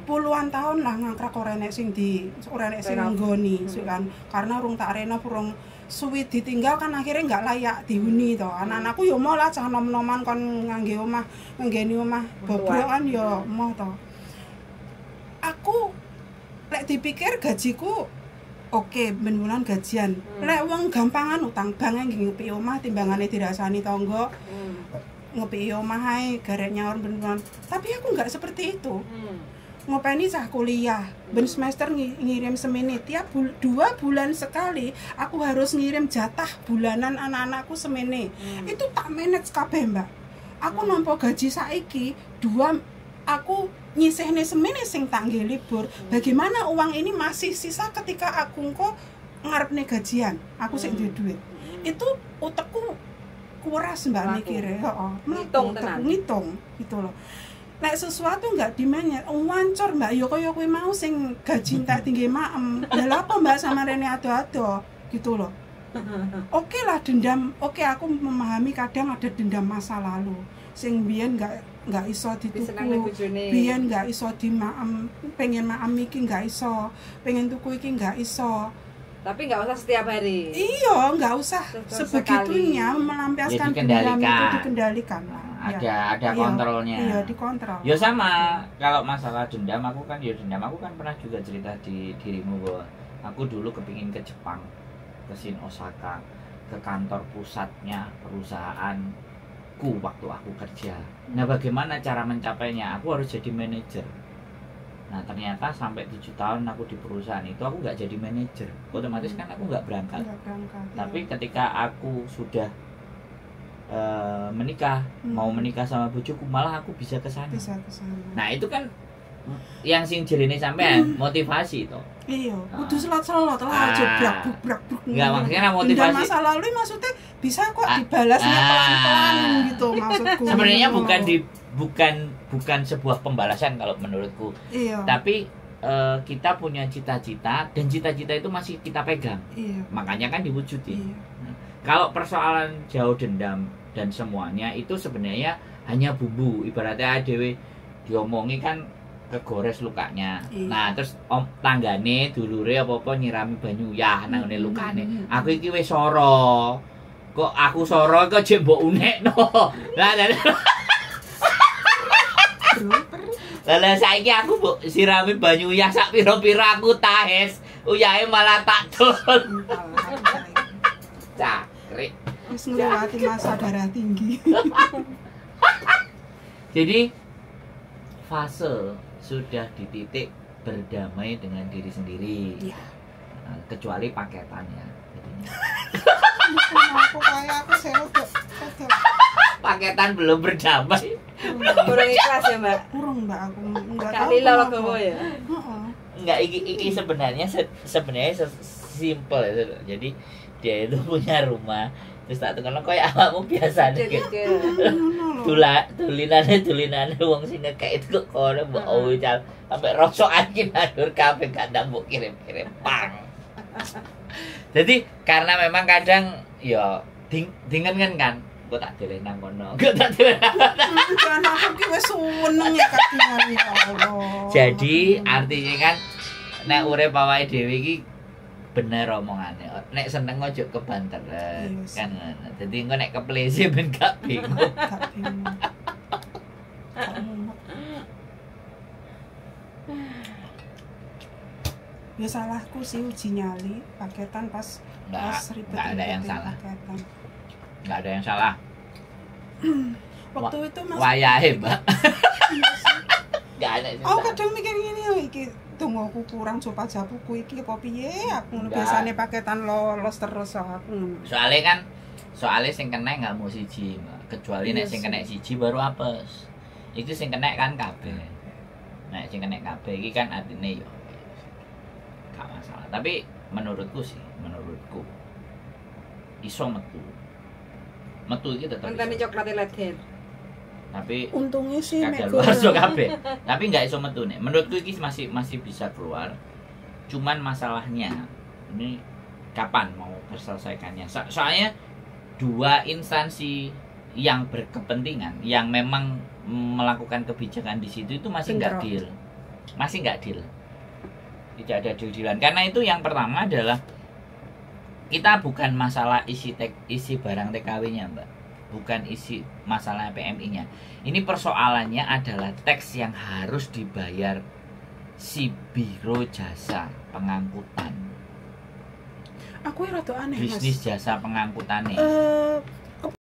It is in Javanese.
Puluhan tahun lah ngangkrak ora enek sing di, ora enek sing Renov. nggoni, kan. Karena urung tak renov, urung suwi ditinggal kan akhirnya nggak layak dihuni to. Anak-anakku yo mau lah, cah nom-noman kon ngangge omah, nganggeni omah bobrok kan yo mau to. Aku lek dipikir gajiku oke, ben bulan gajian. Lek wong gampangan utang bank nggih ngepiki omah timbangane dirasani tangga, ngepiki omah ae garek nyaur ben bulan. Tapi aku nggak seperti itu. Ngopeni cah kuliah, ben semester ngirim semene, tiap 2 bulan sekali aku harus ngirim jatah bulanan anak-anakku semene. Itu tak manage kabeh, Mbak. Aku nampa gaji saiki, dua aku nyisihne semene sing tak nggo libur. Bagaimana uang ini masih sisa ketika aku engko ngarepne gajian, aku sik duwe duit. Itu utekku kuras, Mbak, Mlaku. Mikire, heeh. Ngitung Mlaku, tenan. utekku ngitung gitu loh. Nek sesuatu nggak dimanage, wancur, Mbak. Yo kaya kowe mau sing gaji tak tinggi maem. Lah lha apa, Mbak, sama rene ado-ado gitu loh. Oke lah dendam, oke aku memahami kadang ada dendam masa lalu. Sing biyen nggak iso dituku. Disenangne bojone. Biyen nggak iso dimaem, pengen maem iki nggak iso, pengen tuku iki nggak iso. Tapi nggak usah setiap hari. Iya, nggak usah sebegitunya Sekali. Melampiaskan Ya, dendam itu dikendalikan. Dikendalikan lah. Ada Ya. ada Iya, kontrolnya. Iya, dikontrol. Ya sama, kalau masalah dendam aku kan, ya dendam aku kan pernah juga cerita di dirimu bahwa aku dulu kepingin ke Jepang, ke Shin Osaka, ke kantor pusatnya perusahaanku waktu aku kerja. Nah, bagaimana cara mencapainya? Aku harus jadi manajer. Nah, ternyata sampai 7 tahun aku di perusahaan itu aku nggak jadi manajer. Otomatis kan aku nggak berangkat. Nggak berangkat. Iya. Tapi ketika aku sudah menikah, mau menikah sama bojoku, malah aku bisa ke sana. Bisa ke sana. Nah, itu kan yang sing jerene sampean motivasi itu. Iya, kudu selot-selot lah, aja brak bruk brak bruk. Enggak, maksudnya Dendam motivasi. masa lalu maksudnya bisa kok dibalasnya pelan-pelan gitu maksudku. Sebenarnya bukan di bukan bukan sebuah pembalasan kalau menurutku. Tapi kita punya cita-cita dan cita-cita itu masih kita pegang. Makanya kan diwujudin. Kalau persoalan jauh dendam dan semuanya itu sebenarnya hanya bumbu. Ibaratnya dhewe diomongi kan kegores lukanya. Nah, terus om tanggane, dulure apa-apa nyirami banyu ya nang ngene lukane. Aku iki wis soro. Kok aku soro kok jek mbok unekno. Lah lah Bro, lah lah, saiki aku mbok sirami banyu uyah sak pira-pira aku tahes. Uyahe malah tak dol. Entahlah, aku saiki. Cakrik. Wis ngliwati masa darah tinggi. Jadi fase sudah di titik berdamai dengan diri sendiri. Iya. Nah, kecuali paketan ya. Jadinya. Aku kayak aku saya udah Paketan belum berdamai. Kurang ikhlas ya, Mbak. Kurang, Mbak, aku enggak Kak tahu. Lila kenapa. legowo ya. Heeh. Enggak, iki iki sebenarnya sebenarnya simple ya. Jadi dia itu punya rumah terus tak tukang koyo awakmu biasa gitu. Kecil-kecil. Ngono lho. Tula tulinane tulinane wong sing ngekek itu kok kono mbok cal sampai rosokan ki nandur kabeh gak ndang mbok kirim-kirim pang. Jadi karena memang kadang ya ding dingen kan kok tak deleh nang kono. Kok tak deleh nang kono. Kan aku ki wis seneng ya katingan, ya Allah. Jadi artinya kan nek urip awake dhewe iki bener omongane. Nek seneng ojo kebanteran Iya sih. kan ngono. Dadi engko nek keplese ben gak bingung. Gak bingung. Gak mumet. Ya salahku sih uji nyali paketan pas Enggak, pas ribet enggak ada yang salah. paketan. Enggak ada yang salah. Waktu itu Mas Wayahe, Mbak. Iya sih. Enggak ada yang Aku salah. kadang mikir gini, oh, iki dongoku kurang coba japuku iki apa piye aku ngono. Enggak. Biasane paketan lolos terus aku ngono. Soalnya kan soalnya sing kena nggak mau siji, Mbak. Kecuali nek Iya sing sih. kena siji baru apes. Itu sing kena kan kabeh. Nek sing kena kabeh iki kan artine yo gak masalah. Tapi menurutku sih, menurutku iso metu. Metu iki tetep Ngenteni iso. coklat leder. Tapi Untungnya sih mek kadaluarsa kabeh. Tapi nggak iso metu nek. Menurutku iki masih masih bisa keluar. Cuman masalahnya ini kapan mau terselesaikannya? Soalnya dua instansi yang berkepentingan yang memang melakukan kebijakan di situ itu masih nggak Bentrok. deal. Masih nggak deal. Tidak ada deal-dealan. Karena itu yang pertama adalah kita bukan masalah isi barang TKW-nya, Mbak. Bukan isi masalah PMI-nya. Ini persoalannya adalah tax yang harus dibayar si biro jasa pengangkutan. Aku rada aneh, Mas. Bisnis jasa pengangkutannya. Eh,